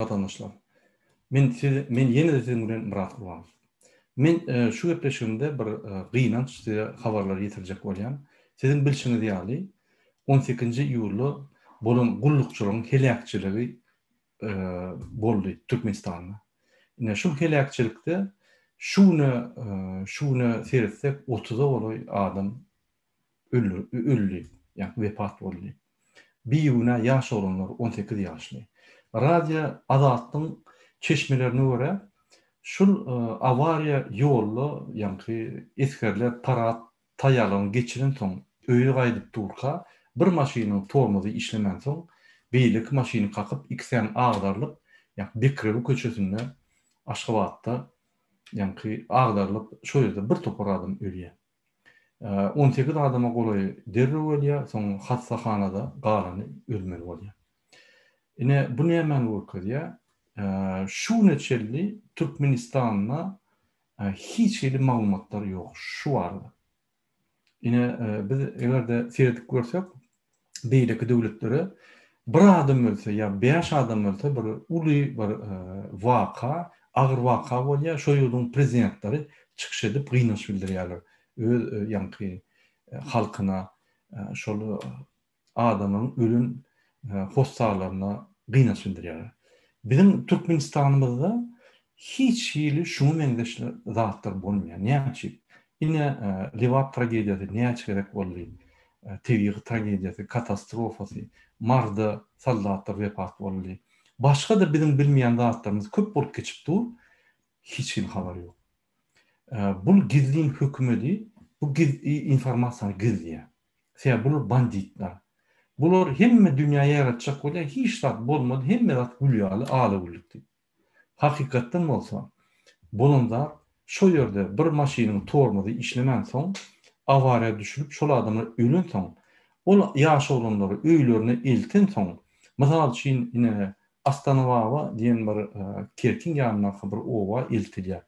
Watandaşlar! Men siz men ýene-de siziň bilen Myrat Gurbanow. Men şu gepleşigimde bir gynanç size habarlary ýetirjek bolýan. Siziň bilşiňiz ýaly, on sekizinji iýulda bolan gullukçylaryň heläkçiligi boldy Türkmenistanda. Ine şul heläkçilikde şu güne şu güne seretsek otuza golaý adam öldi, ýagny wepat boldy. Bigünä ýaş oglanlar, 18 ýaşly. Radio Azatlygyň çeşmelerine görä, şul awariýa ýolda, ýaňky esgerler parad taýýarlygyny geçirensoň, öýe gaýdyp durka, bir maşynyň tormozy işlemänsoň, beýleki maşyny kakyp, ikisem agdarylyp, ýagny Bekrewi köçesinde, Aşgabatda, ýaňky agdarylyp, şo ýerde bir topar adam ölýär. 18 adama golaýy derrew ölýär, soň hassahanada galany ölmeli bolýar. Ine, bu nämäni görkezýär? Şu güne çenli Türkmenistanda hiç hili maglumatlar ýok şu barada. Ine, biz eger-de seredip görsek, beýleki döwletlere bir adam ölse ýa bäş adam ölse bir uly bir waka, agyr waka bolýar, şo ýurduň prezidentleri çykyş edip gynanç bildirýärler öz ýaňky halkyna, şol adamlaryň ölen hossarlaryna gynanç bildirýärler. Biziň Türkmenistanymyzda hiç hili şuňa meňzeş zatlar bolmaýar. Näme üçin? Ine, Lebap tragediýasy näçe gezek boldy. Tebigy tragediýasy, katastrofasy, Marda soldatlar wepat boldy. Başga-da biziň bilmeýän zatlarymyz köp bolup geçip dur, hiç hili habar ýok. Bul gizlin hökümedi bu informasiýany gizleýär. Sebäbi bular banditler. Bular hemme dünýä ýaratjak bolýar, hiç zat bolmady, hemme zat gül ýaly, ala güllük diýip. Hakykatdan bolsa, bolan zat şo ýerde bir maşynyň tormozy işlemänsoň, awariýa düşülip şol adamlar ölensoň, ol ýaş oglanlary öýlerine eltensoň, mysal üçin ine Astanababa diýen bir Kerkiň ýanyndaky bir oba eltilýär.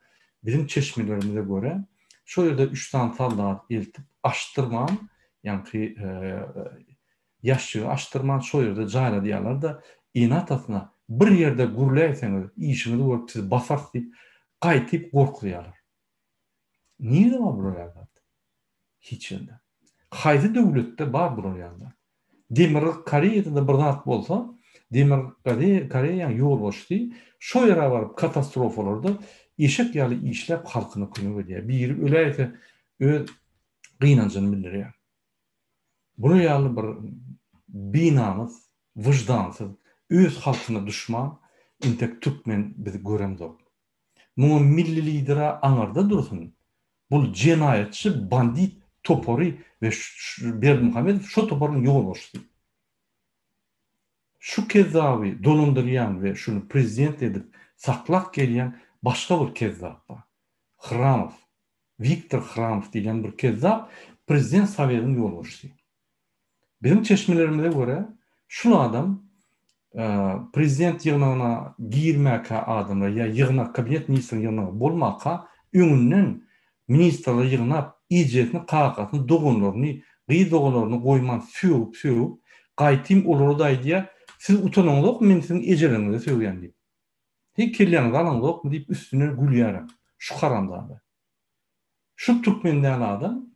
Biziň çeşmelerimize görä, şo ýerde üç sany soldat eltip açdyrman, ýaňky ýaşjygy açdyrman şo ýerde jaýladýarlar-da, ene-atasyna bir ýerde gürläýseňiz, işiňizi görüp sizi basarys diýip, gaýtyp gorkuzýarlar. Nirede bar bular ýaly zat? Hiç ýerde. Haýsy döwletde bar bular ýaly zat? Demirgazyk Koreýada-da bir zat bolsa, Demirgazyk Koreýanyň ýolbaşçysy şo ýere baryp katastrofalarda eşek ýaly işläp halkyna kömek edýär. Biri öläýse öz gynanjyny bildirýär. Bular ýaly bir binamys, wyždansyz, öz halkyna duşman intek türkmen biz göremzok. Muňa milli lidera aňyrda dursun, bul jenaýatçy bandit topary we Berdimuhamedow şo toparyň ýolbaşçysy. Şu kezzaby dolandyrýan we şuny prezident edip saklap gelýän başga bir kezzap bar. Hramow, Wiktor Hramow diýlen bir kezzap prezident sowediň ýolbaşçysy. Biziň çeşmelerimize görä, şul adam prezident ýygnagyna girmäkä adamlar ýa ýygnak, kabinet ministriniň ýygnagy bolmaka öňünden ministrleri ýygnap, ejesini, kakasyny, doganlaryny, gyz doganlaryny goýman sögüp-sögüp, gaýtym olara-da aýdýar, siz utanaňyzokmy men siziň ejeleriňize sögýän diýip. Heý kelläňizi alaňyzokmy diýip üstünden gülýärem şu haramzada. Şu türkmen däl adam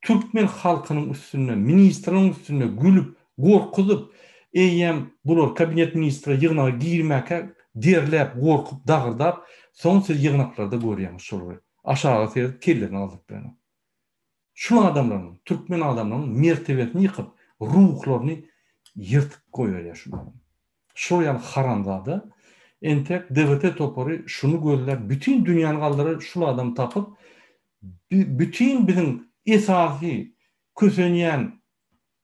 türkmen halkynyň üstünde, ministrleriň üstünde gülüp, gorkuzyp, eýýäm bular kabinet ministre ýygnaga girmäkä derläp, gorkup, dagyrdap, soň siz ýygnaklarda görýäňiz şolary. Aşaga seredip kellesini galdyryp bilenok. Şul adamlaryň, türkmen adamlaryň mertebesini ýykyp, ruhlaryny ýyrtyp goýberýär şul adam. Şol ýaly haramzada entek DWT topary şuny gözläp bütin dünýäni galdyrar şul adamy tapyp bütin biziň esasy kösenýän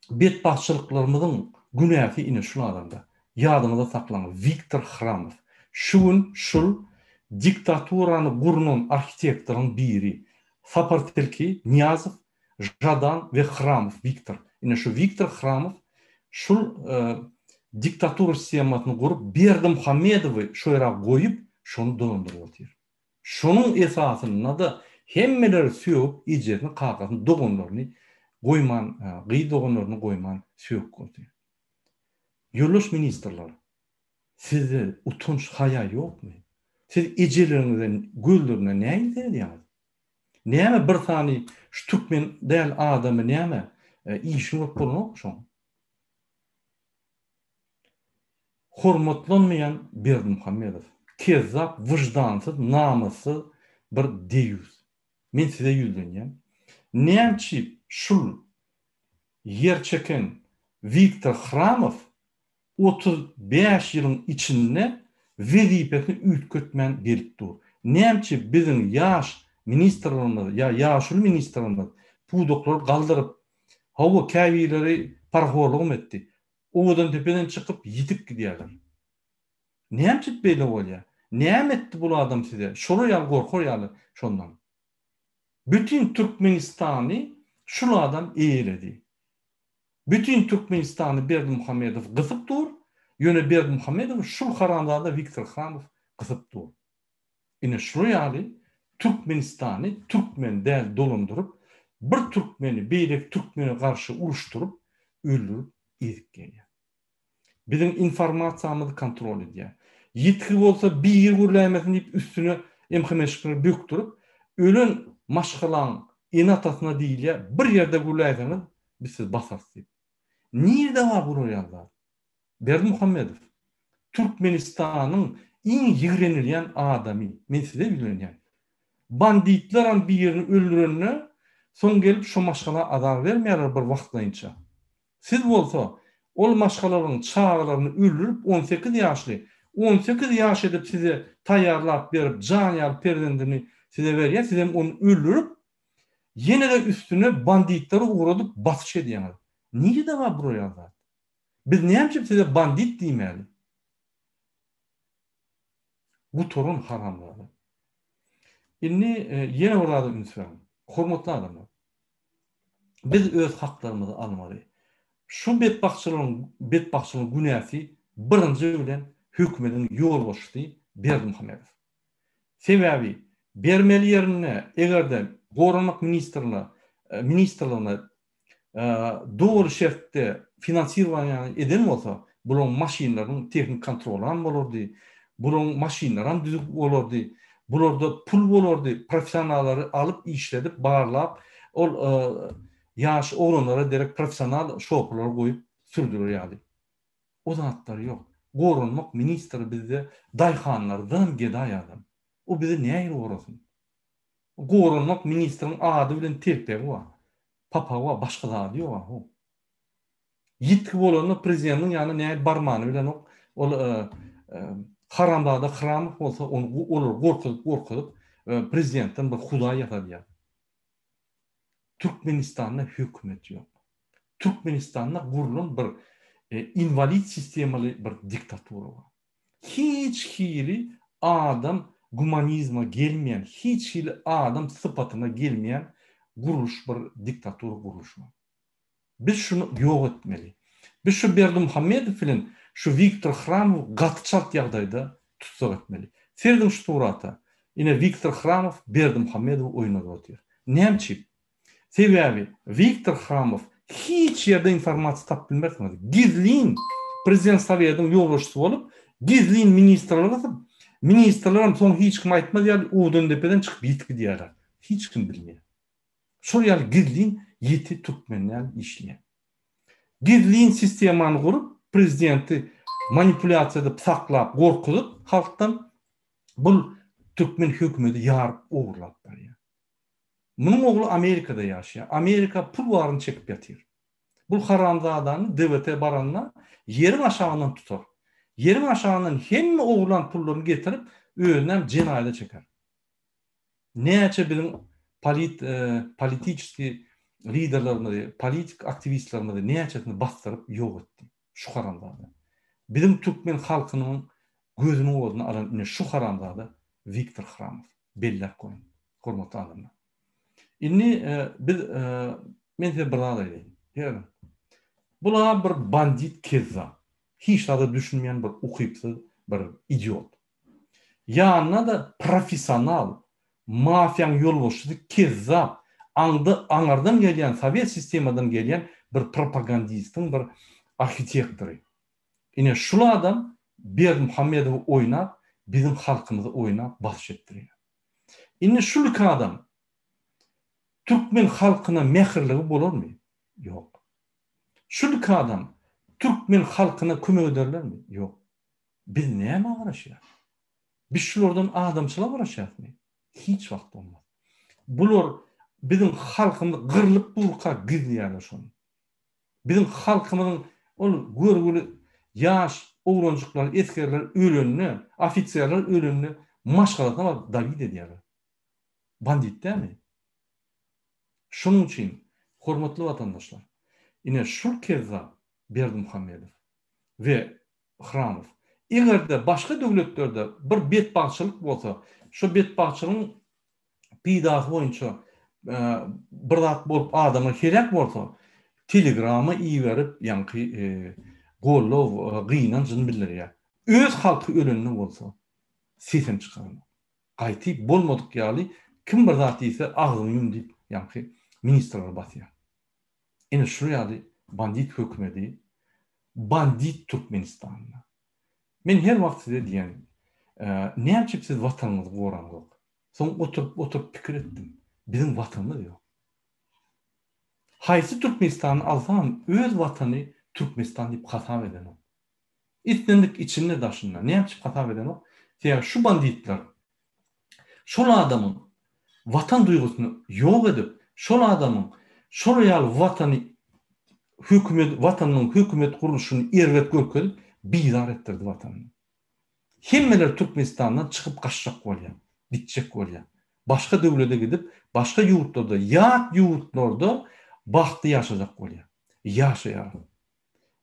betbagtçylyklarymyzyň günäsi ine şul adamda. Ýadyňyzda saklaň Wiktor Hramow şu gün şul diktaturany gurnan arhitektoryň biri Sapar Tilki Nyýazow Žadan we Hramow Wiktor. Ine şu Wiktor Hramow şul diktatura sistemasyny gurup Berdimuhamedowy şo ýere goýup şony dolandyryp otyr. Şonuň esasynda-da hemmeleri sögüp ejesini kakasyny doganlaryny goýman gyz doganlaryny goýman sögüp otyr. Ýoldaş ministrler. Sizde utanç haýa ýokmy? Siz ejeleriňize gözlerine nähili seredýäňiz? Näme bir sany şu türkmen däl adamy näme işini görüp bolanokmy şoň? Hormatlanmaýan Berdimuhamedow. Kezzap, wyždansyz, namyssyz bir deýýus. Men size ýüzlenýän. Näme üçin şul ýer çeken Wiktor Hramow 35 ýylyň içinde wezipesini üýtgetmän gelip dur? Näme üçin biziň ýaş ministrlerimiz ýa ýaşuly ministrlerimiz pudaklary galdyryp, hawa käbirleri parahorlugam etdi, Owadantepeden çykyp ýitip gidýärler. Näme üçin beýle bolýar? Näme etdi bul adam size? Şolar ýaly gorkar ýaly şondan. Bütin Türkmenistany şul adam eýeledi. Bütin Türkmenistany Berdimuhamedow gysyp dur, ýöne Berdimuhamedowy şul haramzada Wiktor Hramow gysyp dur. Ine şular ýaly Türkmenistany türkmen däl dolandyryp, bir türkmeni beýleki türkmene garşy uruşdyryp, öldürip ezip gelýär. Biziň informasiýamyzy kontrol edýär. Ýitgi bolsa biri gürläýmesin diýip üstüne MHM-şikleri bökdürip, ölen maşgalaň ene-atasyna diýilýär, bir ýerde gürläýseňiz biz sizi basarys diýip. Nirde bar bular ýaly zat? Berdimuhamedow, Türkmenistanyň iň ýigrenilýän adamy, men size ýüzlenýän. Banditleram birini öldürende, soň gelip şo maşgala azar bermeýärler bir wagtlaýynça. Siz bolsa, ol maşgalalaryň çagalaryny öldürip 18 ýaşly, 18 ýaş edip size taýýarlap berip jan ýaly perzendini size berýär, sizem ony öldürip, ýene-de üstüne banditleri ugradyp basyş edýäňiz. Nirede bar bular ýaly zat? Biz näme üçin size bandit diýmäli? Gutaran haramzada. Indi ýene bir zada üns beriň. Hormatly adamlar. Biz öz haklarymyzy almaly. Şu betbagtçylygyň betbagtçylygyň günäsi birinji bilen hökümediň ýolbaşçysy Berdimuhamedow. Sebäbi bermeli ýerinde eger-de Goranmak ministrine ministrligine doly şertde finansirowaniýany eden bolsa, bularyň maşynlarynyň tehniki kontrolam bolardy, bularyň maşynlaram düzük bolardy, bularda pul bolardy, professionallary alyp işledip, barlap, ol ýaş oglanlara derek professional şoförleri goýup sürdürer ýaly. O zatlar ýok. Goranmak ministri bizde daýhanlardanam gedaý adam. O bizi nähili gorasyn? Goranmak ministriň ady bilen telpegi bar. Papagy bar, başga zady ýok a ho. Ýitgi bolanda prezidentiň ýanyna nähili barmany bilenok. Ol haramzada Hramow bolsa ony olary gorkuzyp gorkuzyp prezidentden bir hudaý ýasadýar. Türkmenistanda hökümet ýok. Türkmenistanda gurlan bir inwalid sistemaly bir diktatura bar. Hiç hili adam gumanizma gelmeýän, hiç hili adam sypatyna gelmeýän gurluş bir diktatura gurluşy bar. Biz şuny ýok etmeli. Biz şu Berdimuhamedow bilen şu Wiktor Hramowy gaty çalt ýagdaýda tussag etmeli. Serediň şu surata. Ine Wiktor Hramow Berdimuhamedowy oýnadyp otyr. Näme üçin? Sebäbi Wiktor Hramow hiç ýerde informasiýa tapyp bilmersiňiz. Gizlin Prezident Sowediň ýolbaşçysy bolup, gizlin ministrler gysyp, ministrlerem soň hiç kime aýtmaz ýaly Owdandepeden çykyp ýitip gidýärler. Hiç kim bilmeýär. Şol ýaly gizlin ýiti türkmen ýaly işleýär. Gizlin sistemany gurup, prezidenti manipulýasiýa edip saklap, gorkuzyp halkdan bul türkmen hökümeti ýaryp ogurlap barýar. Munuň ogly Amerikada ýaşaýar. Amerika pul baryny çekip ýatyr. Bul haramzadany DWT baranda ýeriň aşagyndan tutar. Ýeriň aşagyndan hemme ogurlan pullaryny getirip özünem jenaýada çeker. Näçe biziň polit politiçeskiý liderlerimizi, politik aktiwistlerimizi näçesini basdyryp ýok etdi şu haramzada. Biziň türkmen halkynyň gözüniň oduny alan ine şu haramzada Wiktor Hramow. Belläp goýuň, hormatly adamlar. Indi biz men size bir zat aýdaýyn. Serediň. Bula bir bandit kezzap. Hiç zada düşünmeýän bir ukypsyz bir idiot. Ýanyna-da professional mafiýaň ýolbaşçysy kezzap, aňda aňardan gelýän sowet sistemadan gelýän bir propagandistiň bir arhitektory. Ine şul adam Berdimuhamedowy oýnap, biziň halkymyzy oýnap basyş etdirýär. Indi şul iki adam türkmen halkyna mähirligi bolarmy? Ýok. Şul iki adam türkmen halkyna kömek ederlermi? Ýok. Biz nämä garaşýas? Biz şulardan adamçylyga garaşýasmy? Hiç wagt bolmaz. Bular biziň halkymyz gyrlyp durka gizleýärler şony. Biziň halkymyzyň ol görgüli ýaş oglanjyklar, esgerler ölende, ofiserler ölende maşgalasyna baryp dawid edýärler. Bandit dälmi? Şonuň üçin, hormatly watandaşlar, ine şul kezzap Berdimuhamedow we Hramow. Eger-de başga döwletlerde bir betbagtçylyk bolsa, şo betbagtçylygyň peýdasy boýunça bir zat bolup adamlar heläk bolsa, telegrama iberip, ýaňky goldaw, gynanjyny bildirýär. Öz halky ölende bolsa, sesem çykaranok. Gaýty bolmadyk ýaly kim bir zat diýse agzyňy ýum diýip, ýaňky ministrleri basýar. Ine şul ýaly bandit hökümedi bandit Türkmenistanda. Men her wagt size diýen, näme üçin siz watanyňyzy goraňzok? Soň oturyp oturyp pikir etdim. Biziň watanymyz ýok. Haýsy Türkmenistany alsaňam öz watany Türkmenistan diýip hasap edenok. Islendik içinde daşynda. Näme üçin hasap edenok? Sebäbi şu banditler şol adamyň watan duýgusyny ýok edip, şol adamyň şol ýaly watany hökümet watanynyň hökümet gurluşyny erbet görkezip bizar etdirdi watanyny. Hemmeler Türkmenistandan çykyp gaçjak bolýar, gitjek bolýar. Başga döwlede gidip, başga ýurtlarda, ýat ýurtlarda bagtly ýaşajak bolýar. Ýaşaýarlar.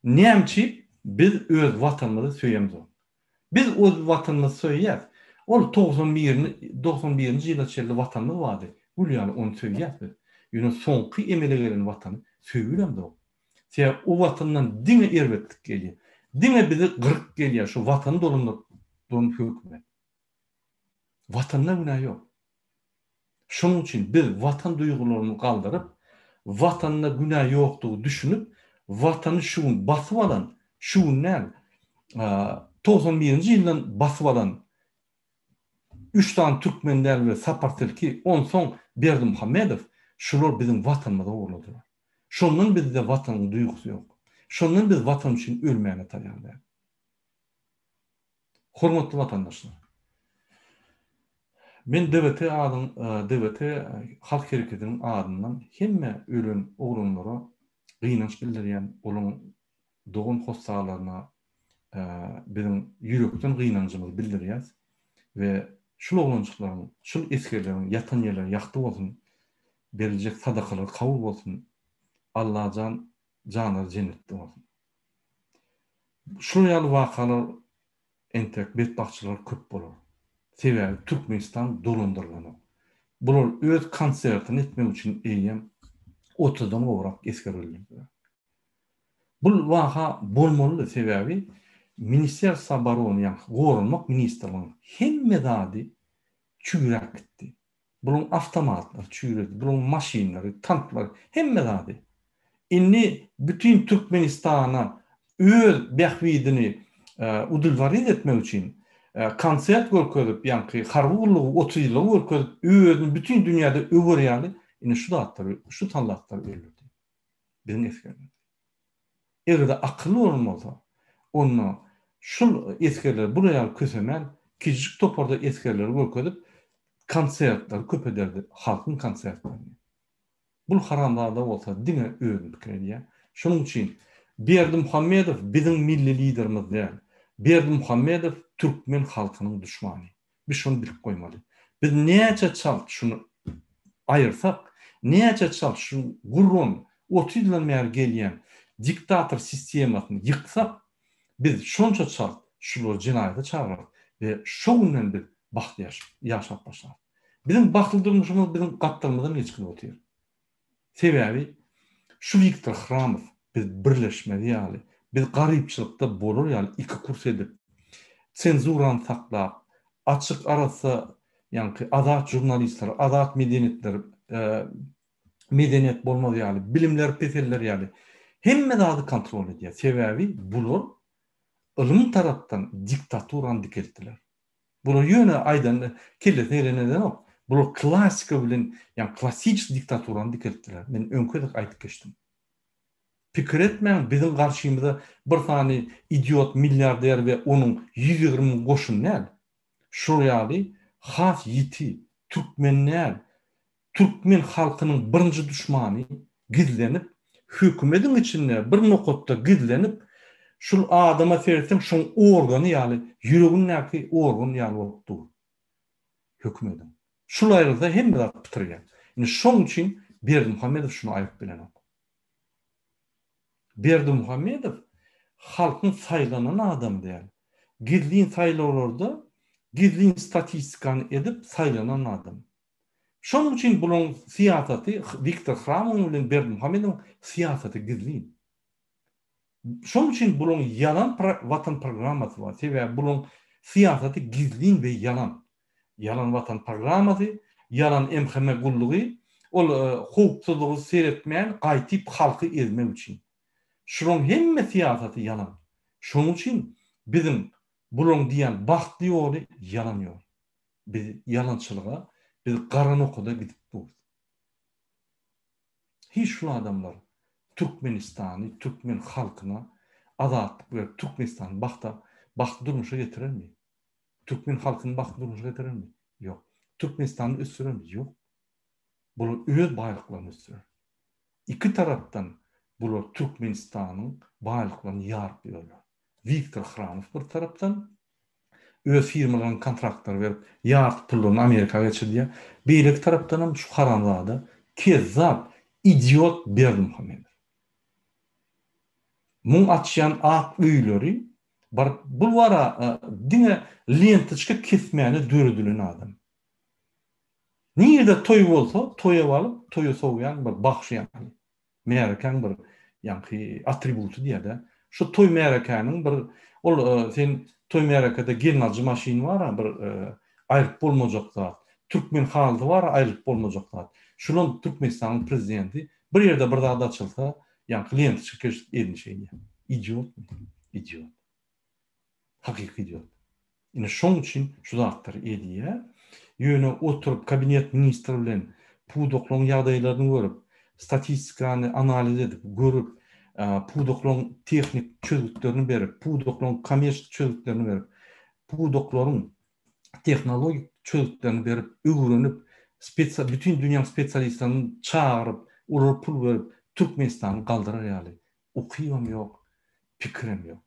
Näme üçin biz öz watanymyzy söýemzok? Biz öz watanymyzy söýýäs. Ol 91 91-nji ýyla çenli watanymyz bardy. Gül ýaly ony söýýäs biz. Ýöne soňky emele gelen watany söýülemzok. Sebäbi o watandan diňe erbetlik gelýär. Diňe bizi gyryp gelýär şu watany dolandyryp duran hökümet. Watanda günä ýok. Şonuň üçin biz watan duýgularymyzy galdyryp, Watanda günä ýokdugy düşünip, Watany şu gün basyp alan, şu gün däl, 91-nji ýyldan basyp alan üç sany türkmen däl we Sapar Tilki, onsoň Berdimuhamedow, şular biziň Watanymyzy ogurladylar. Şondan bizde Watanyň duýgusy ýok. Şondan biz Watan üçin ölmäge taýýar däl. Hormatly watandaşlar! Men DWT adyň DWT halk hereketiniň adyndan hemme ölen oglanlara gynanç bildirýän, olaň dogan hossarlaryna biziň ýürekden gynanjymyzy bildirýäs we şul oglanjyklaryň, şul esgerleriň ýatan ýerleri ýagty bolsun, beriljek sadakalary kabul bolsun, Allajan janlary jennetde bolsun. Şular ýaly wakalar entek betbagtçylyklar köp bolar. Sebäbi Türkmenistan dolandyrylanok. Bular öz konsertini etmek üçin eýýäm otuzdan gowrak esger öldürdiler. Bul waka bolmalydy sebäbi Ministerstwo oborony ýagny goranmak ministrliginiň hemme zady çüýräp gitdi. Bulaň awtomatlary çüýredi, bulaň maşynlary, tanklary, hemme zady. Indi bütin Türkmenistana öz bähbidini udlwarit etmek üçin konsert görkezip, ýaňky harby gullugy 30 ýyllygy görkezip, özüni bütin dünýäde öwer ýaly ine şu zatlary, şu sallatlary öldürdi. Biziň esgerlerimiz. Eger-de akylly bolan bolsa, onda şul esgerleri bular ýaly kösemän, kiçijik toparda esgerleri görkezip, konsertleri köp ederdi, halkyň konsertlerini. Bul haramzada bolsa diňe özüni pikir edýär. Şonuň üçin Berdimuhamedow biziň milli liderimiz däl. Berdimuhamedow türkmen halkynyň duşmany. Biz şony bilip goýmaly. Biz näçe çalt şuny aýyrsak, näçe çalt şu guran, 30 ýyldan bäri gelýän diktator sistemasyny ýyksak, biz şonça çalt şulary jenaýata çagyrarys we şo günden biz bagtly ýaşap başlarys. Biziň bagtly durmuşymyz biziň gapdalymyzdan geçgili otyr. Sebäbi şu Wiktor Hramow biz birleşmez ýaly, biz garypçylykda bolar ýaly iki kurs edip, senzurany saklap, açyk arassa ýaňky azat žurnalistler, azat medeniýetler, medeniýet bolmaz ýaly, bilimler peselder ýaly hemme zady kontrol edýär. Sebäbi bular. ylym tarapdan diktaturany dikeltdiler. Bular ýöne aýdanda kellesine geleni edenok. Bular klassika bilen, ýagny klassiçeskiý diktaturany dikeltdiler. Men öňki gezek aýdyp geçdim. Pikir etmäň biziň garşymyza bir sany idiot milliarder we onuň 120 müň goşuny däl. Şol ýaly has ýiti türkmen däl, türkmen halkynyň birinji duşmany gizlenip, hökümediň içinde bir nokatda gizlenip, şul adama seretseň şoň organy ýaly, ýüregindäki organ ýaly bolup dur. Hökümediň. Şul aýrylsa hemme zat bitirýär. Indi şoň üçin Berdimuhamedow şuny aýryp bilenok. Berdimuhamedow halkyň saýlanan adamy däl. Gizlin saýlawlarda gizlin statistikany edip saýlanan adam. Şonuň üçin bularyň syýasaty Wiktor Hramowyň bilen Berdimuhamedowyň syýasaty gizlin. Şonuň üçin bularyň ýalan watan programmasy bar. Sebäbi bularyň syýasaty gizlin we ýalan. Ýalan watan programmasy, ýalan MHM gullugy, ol howpsuzlygy seretmän gaýtyp halky ezmek üçin. Şularyň hemme syýasaty ýalan. Şonuň üçin biziň bularyň diýýän bagtly ýoly ýalan ýol. Biz ýalançylyga, biz gara nokada gidip durus. Hiç şul adamlar Türkmenistany, türkmen halkyna azatlyk berip Türkmenistany bagta, bagtly durmuşa getirermi? Türkmen halkyny bagtly durmuşa getirermi? Ýok. Türkmenistany ösdürermi? Ýok. Bular öz baýlyklaryny ösdürer. Iki tarapdan bular Türkmenistanyň baýlyklaryny ýaryp ýörler. Wiktor Hramow bir tarapdan öz firmalaryna kontraktlary berip, ýarty pullaryny Amerika geçirdýär. Beýleki tarapdanam şu haramzada, kezzap, idiot Berdimuhamedow. Muň açýan ak öýleri baryp bul bara diňe lentoçka kesmäne döredilen adam. Nirede toý bolsa, toýa baryp, toýa sowýan bir bagşy ýaly. Märekäň bir ýaňky atributy diýýär-dä. Şu toý märekäniň bir ol sen toý märekede gelnaljy maşyn bar-a bir aýryp bolmajak zat. Türkmen halysy bar-a aýrylyp bolmajak zat. Şulam Türkmenistanyň prezidenti bir ýerde bir zat açylsa, ýaňky lentoçka kesip elini şeýdýär. Idiotmy? Idiot. Hakyky idiot. Ine şoň üçin şu zatlary edýär. Ýöne oturyp kabinet ministri bilen pudaklaryň ýagdaýlaryny görüp, statistikany analiz edip, görüp, pudaklaryň tehnik çözgütlerini berip, pudaklaryň kommerçeskiý çözgütlerini berip, pudaklaryň tehnologik çözgütlerini berip, öwrenip, spesial bütin dünýäň spesialistlerini çagyryp, olara pul berip, Türkmenistany galdyrar ýaly ukybam ýok, pikirem ýok.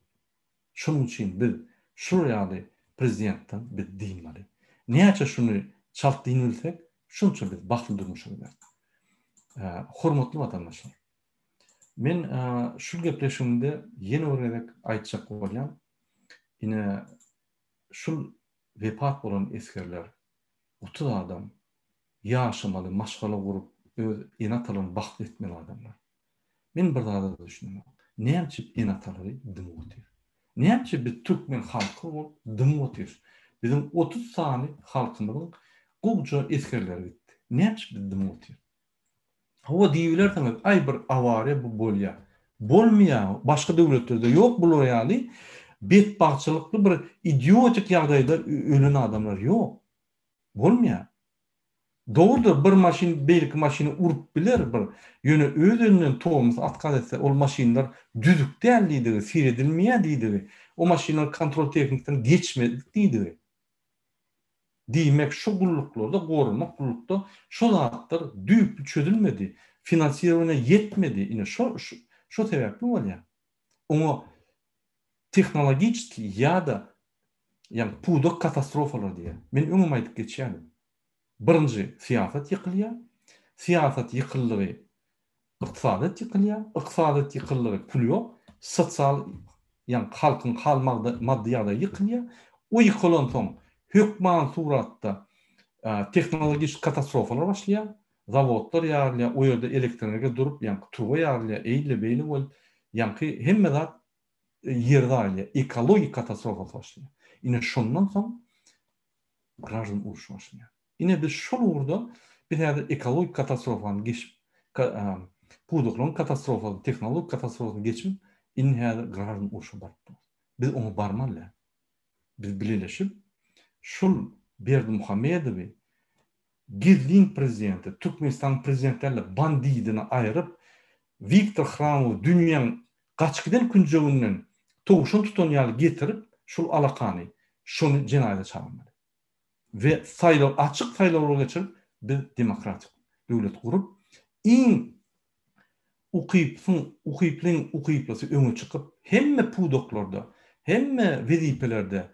Şonuň üçin biz şular ýaly prezidentden biz dynmaly. Näçe şuny çalt dynbilsek, şonça biz bagtly durmuşa gideris. Hormatly watandaşlar! Men şul gepleşigimde ýene bir gezek aýtjak bolýan, ine şul wepat bolan esgerler, 30 adam ýaşamaly, maşgala gurup, öz ene-atalaryny bagtly etmeli adamlar. Men bir zada düşünemok. Näme üçin ene-atalary dymyp otyr? Näme üçin biz türkmen halky bolup dymyp otyrys? Biziň 30 sany halkymyzyň gowja esgerleri gitdi. Näme üçin biz dymyp otyrys? Hawa diýibilersiňiz, aý bir awariýa bu bolýar. Bolmaýar, başga döwletlerde ýok bular ýaly betbagtçylykly bir idiotik ýagdaýda ölen adamlar ýok. Bolmaýar. Dogrudyr, bir maşyn beýleki maşyny urup biler bir, ýöne öz-özünden tormoz otkaz etse, ol maşynlar düzük däl diýdigi, seredilmeýär diýdigi, o maşynlar kontrol tehnikden geçmedik diýdigi. Diýmek, şu gulluklarda, goranmak gullukda şo zatlar düýpli çözülmedi, finansirowaniýa ýetmedi, ine şo şo sebäpli bolýar. Oňa tehnologiçeskiý ýa-da ýagny pudak katastrofalary diýýär. Men öňem aýdyp geçýärdim. Birinji syýasat ýykylýar. Syýasat ýykyldygy ykdysadyýet ýykylýar. Ykdysadyýet ýykyldygy pul ýok. Sosial ýagny halkyň hal maddy ýagdaýy ýykylýar. O ýykylansoň hökman suratda tehnologik katastrofalar başlaýar. Zawodlar ýarylýar, o ýerde elektroenergiýa durup, ýaňky turba ýarylýar, eýle-beýle bolup, ýaňky hemme zat ýer zaýalýar, ekologik katastrofasy başlaýar. Ine şondan soň graždan urşy başlaýar. Ine biz şol ugurda biz häzir ekologik katastrofany geçip, pudaklaryň katastrofasyny, tehnologik katastrofasyny geçip, indi häzir graždan urşa baryp durus. Biz oňa barmaly däl. Biz bileleşip, şul Berdimuhamedowy gizlin prezidenti, Türkmenistanyň prezidenti däl-de, bandidini aýryp, Wiktor Hramowy dünýäň gaçyp giden künjeginden towşan tutan ýaly getirip, şul alakany, şony jenaýata çagyrmaly. We saýlaw, açyk saýlawlar geçirip, biz demokratik döwlet gurup, iň ukypsyň, ukyplyň ukyplysy öňe çykyp, hemme pudaklarda, hemme wezipelerde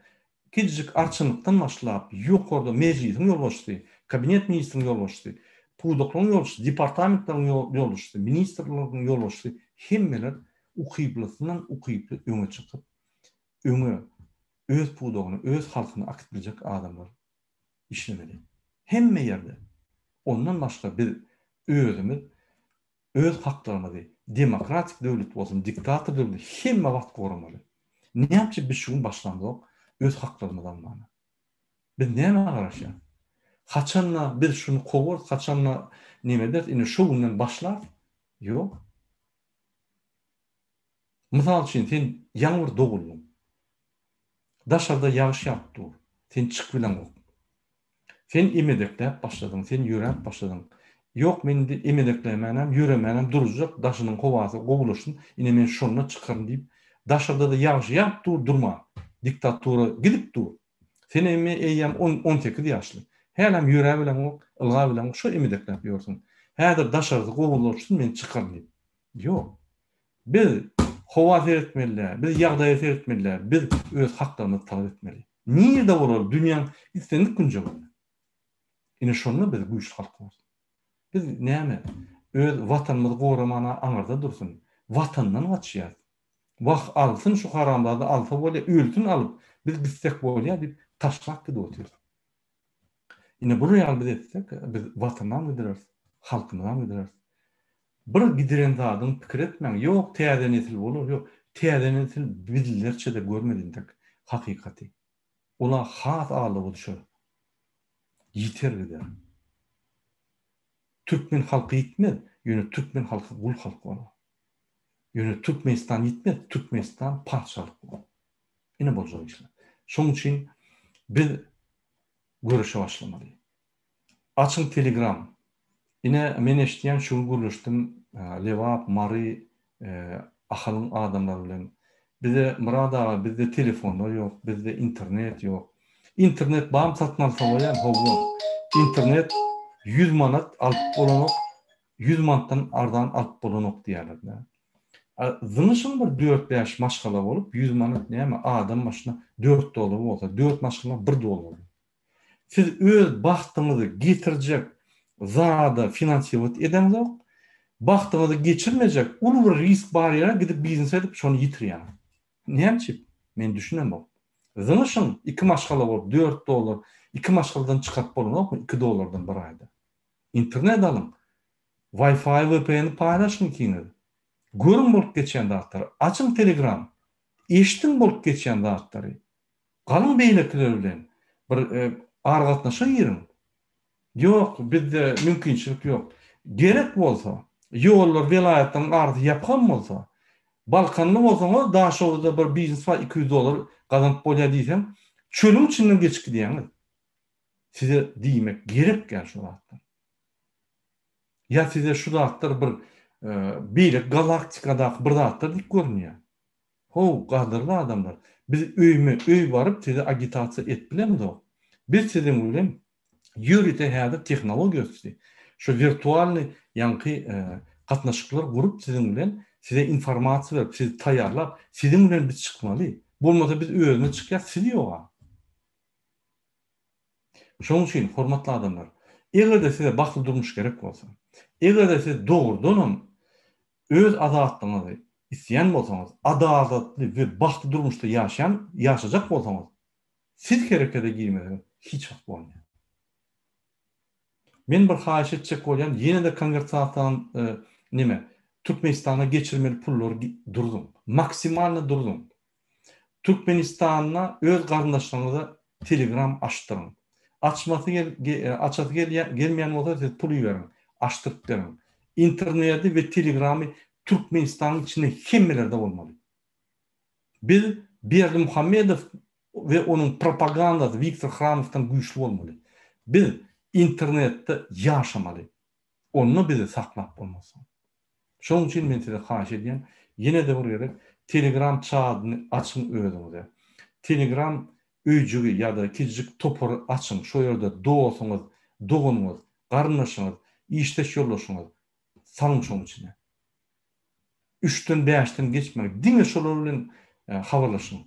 kiçijik arçynlykdan başlap, ýokarda Mejlisiň ýolbaşçysy, Kabinet ministriniň ýolbaşçysy, pudaklaryň ýolbaşçysy, departamentleriň ýolbaşçysy, ministrlikleriň ýolbaşçysy hemmeler ukyplysyndan ukyply öňe çykyp, öňe öz pudagyny, öz halkyny akyp biljek adamlar işlemeli. Hemme ýerde. Ondan başga biz özümiz öz haklarymyzy demokratik döwlet bolsun, diktator döwlet hemme wagt goramaly. Näme üçin biz şu gün başlamzok öz haklarymyzy almana? Biz nämä garaşýas? Haçanda biz şuny kowarys, haçanda neme ederis, ine şo günden başlarys? Ýok. Mysal üçin sen ýaňy bir doguldyň. Daşarda ýagyş ýagyp dur. Sen çyk bileňok. Sen emedekläp başladyň, sen ýöräp başladyň. Ýok, men indi emedeklämänem, ýöremänem durjak, daşynyň howasy gowulaşsyn, ine men şonda çykaryn diýip, daşarda-da ýagyş ýagyp dur, durman. Diktatura gidip dur. Sen emme eýýäm on, 18 ýaşly. Hälem ýöräbileňok, ylgabileňok, şo emedekläp ýörsüň. Häzir daşarysy gowulaşsyn, men çykaryn diýip. Ýok. Biz howa seretmeli däl, biz ýagdaýa seretmeli däl, biz öz haklarymyzy talap etmeli. Nirde bolaly, dünýäň islendik künjeginde. Ine şonda biz güýçli halk bolarys. Biz näme, öz watanymyzy goramana aňyrda dursun, watandan gaçýas. Wah, alsyn şu haramzada alsa bolýa, ölsün alyp, biz gitsek bolýa diýip taşlap gidip otyrys. Ine bular ýaly biz etsek, biz watanam gidireris, halkymyzam gidireris. Bir gidiren zadyňy pikir etmäň, ýok täze nesil bolar, ýok, täze nesil bizlerçe-de görmedi intek hakykaty. Ola has aldawa düşer. Ýiter gider. Türkmen halky ýitmez, ýöne türkmen halky gul halk bolar. Ýöne Türkmenistan ýitmez, Türkmenistan patyşalyk bolar. Ine boljak işler. Şonuň üçin biz göreşe başlamaly. Açyň telegram. Ine men eşitýän şu gün gürleşdim Lebap, Mary, Ahalyň adamlary bilen. Bize Myrat aga bizde telefonlar ýok, bizde internet ýok. Internet barmy satyn alsa bolýar howwa. Internet 100 manat alyp bolanok, 100 manatdan arzan alyp bolanok diýýärler. Zyňyşyň bir dört-bäş maşgala bolup 100 manat näme adam başyna 4 dollar bolsa, 4 maşgala 1 dollar. Siz öz bagtyňyzy getirjek zada finansirowat edeňzok, bagtyňyzy geçirmejek uly bir risk bar ýere gidip biznes edip şony ýitirýäňiz. Näme üçin? Men düşünemok. Zyňyşyň iki maşgala bolup dört dollar iki maşgaladan çykaryp bolanokmy iki dollardan bir aýda? Internet alyň. Wi-Fi VPN paýlaşyň ikiňiz. Görüň bolup geçýän zatlary. Açyň telegram. Eşdiň bolup geçýän zatlary. Galyň beýlekiler bilen bir aragatnaşyga giriň. Ýok, bizde mümkinçilik ýok. Gerek bolsa, ýollar welaýatlaryň arasy ýapygam bolsa, Balkanly bolsaňyz, Daşoguzda bir biznes bar, 200 dollar gazanyp bolýar diýseň, çölüň içinden geçip gidýäňiz. Size diýmek gerek ýa şu zatlar. Ýa size şu zatlar bir beýleki galaktikadaky bir zatlar diýip görünýär. How, gadyrly adamlar, biz öýme öý baryp size agitasiýa et bilemzok. Biz siziň bilen ýörite häzir tehnologiýa ösdi. Şu wirtualnyý ýaňky gatnaşyklar gurup siziň bilen size informasiýa berip, sizi taýýarlap, siziň bilen biz çykmaly. Bolmasa biz özümiz çykýas, siz ýoga. Şonuň üçin, hormatly adamlar, eger-de size bagtly durmuş gerek bolsa, eger-de siz dogrudanam öz azatlygyňyzy isleýän bolsaňyz, adalatly we bagtly durmuşda ýaşaýan, ýaşajak bolsaňyz, siz herekete girmeseňiz hiç wagt bolmaýar. Men bir haýyş etjek bolýan, ýene-de konwertasiýany neme, Türkmenistana geçirmeli pullary durzuň. Maksimalno durzuň. Türkmenistanda öz garyndaşlaryňyza telegram açdyryň. Açmasy gel açasy gelýän gelmeýän bolsa siz pul iberiň, açdyryp beriň. Interneti we telegramy Türkmenistanyň içinde hemmelerde bolmaly. Biz Berdimuhamedow we onuň propagandasy Wiktor Hramowdan güýçli bolmaly. Biz internetde ýaşamaly. Onda bizi saklap bolmaz. Şonuň üçin men size haýyş edýän, ýene-de bir gezek Telegram çadyny açyň özüňize. Telegram öýjügi ýa-da kiçijik topary açyň, şo ýerde dostuňyz, doganyňyz, garyndaşyňyz, işdeş ýoldaşyňyz salyň şoň içine. Üçden, bäşden geçmäň, diňe şolar bilen habarlaşyň.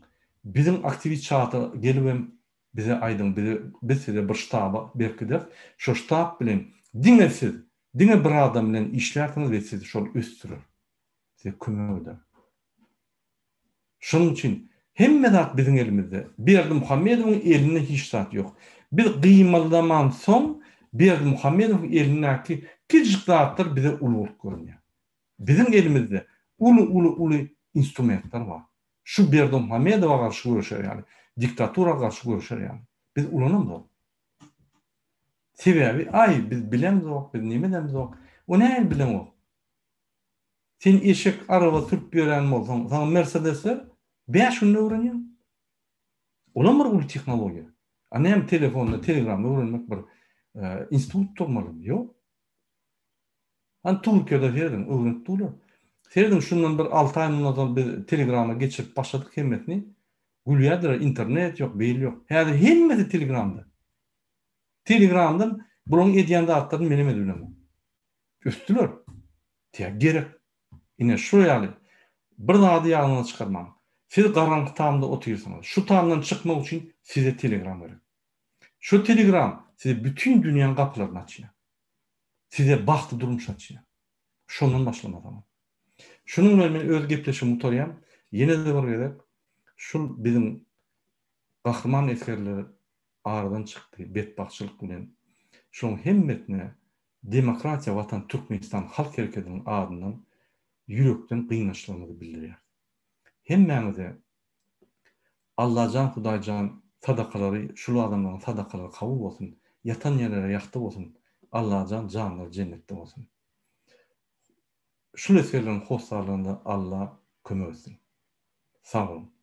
Biziň aktiwist çata gelibem Bize aýdyň bize biz size bir ştaba berkideris. Şo ştab bilen diňe siz, diňe bir adam bilen işlärsiňiz we sizi şol ösdürer. Size kömek eder. Şonuň üçin hemme zat biziň elimizde. Berdimuhamedowyň elinde hiç zat ýok. Biz gymyldamansoň Berdimuhamedowyň elindäki kiçijik zatlar bize uly bolup görünýär. Biziň elimizde uly uly uly instrumentler bar. Şu Berdimuhamedowa garşy göreşer ýaly, diktatura garşy göreşer ýaly. Biz ulanamzok. Sebäbi, aý, biz bilemzok, biz nemedemzok. O nähili bileňok? Sen eşek araba sürüp ýörän bolsaň, saňa Mersedesler bäş günde öwrenýäň. Olam bir uly tehnologiýa. A näme telefonda Telegram öwrenmek bir institut durmalymy? Ýok. Hany Türkiýede serediň, öwrenip durlar. Serediň şundan bir alty aý mundan ozal biz Telegrama geçirip başladyk hemmesini. Gülýärdiler, internet ýok, beýle ýok. Häzir hemmesi Telegramda. Telegramdan bularyň edýän zatlaryny menem edip bilemok. Ösdüler. Tä gerek. Ine şu ýaly bir zady ýadyňyzdan çykarmaň. Siz garaňky tamda otyrsyňyz. Şu tamdan çykmak üçin size Telegram gerek. Şu Telegram size bütin dünýäň gapylaryny açýar. Size bagtly durmuş açýar. Şondan başlamasaňyz. Şunuň bilen men öz gepleşigimi gutarýan. Ýene-de bir gezek şul biziň gahryman esgerler aradan çykdy betbagtçylyk bilen. Şoň hemmesine Demokratiýa Watan Türkmenistan Halk Hereketiniň adyndan ýürekden gynançlarymyzy bildirýäris. Hemmäňize Allajan Hudaýjan sadakalary şul adamlaryň sadakalary kabul bolsun ýatan ýerleri ýagty bolsun Allajan janlary jennetde bolsun şul esgerleriň hossarlarynda Alla kömek etsin sag boluň.